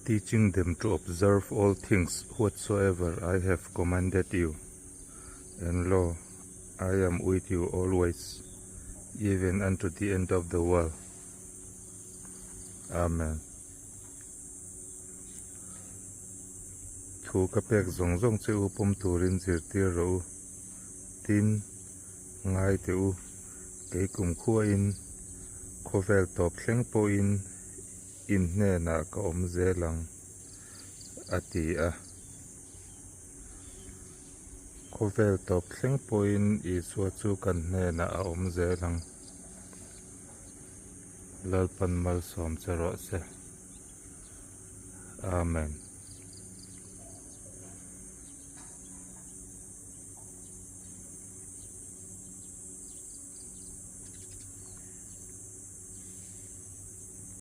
Teaching them to observe all things whatsoever I have commanded you. And lo, I am with you always, even unto the end of the world. Amen. Thu ka pek zawng zawng che u pawm turin zirtir rawh u. Tin, ngai teh u, kei kumkhuain, khawvel tawp thleng pawhin in hnenah ka awm zel ang, a ti a. Khawvel tawp thleng pawhin Isua chu kan hnenah a awm zel ang. Lalpan malsawm che rawh se. Amen.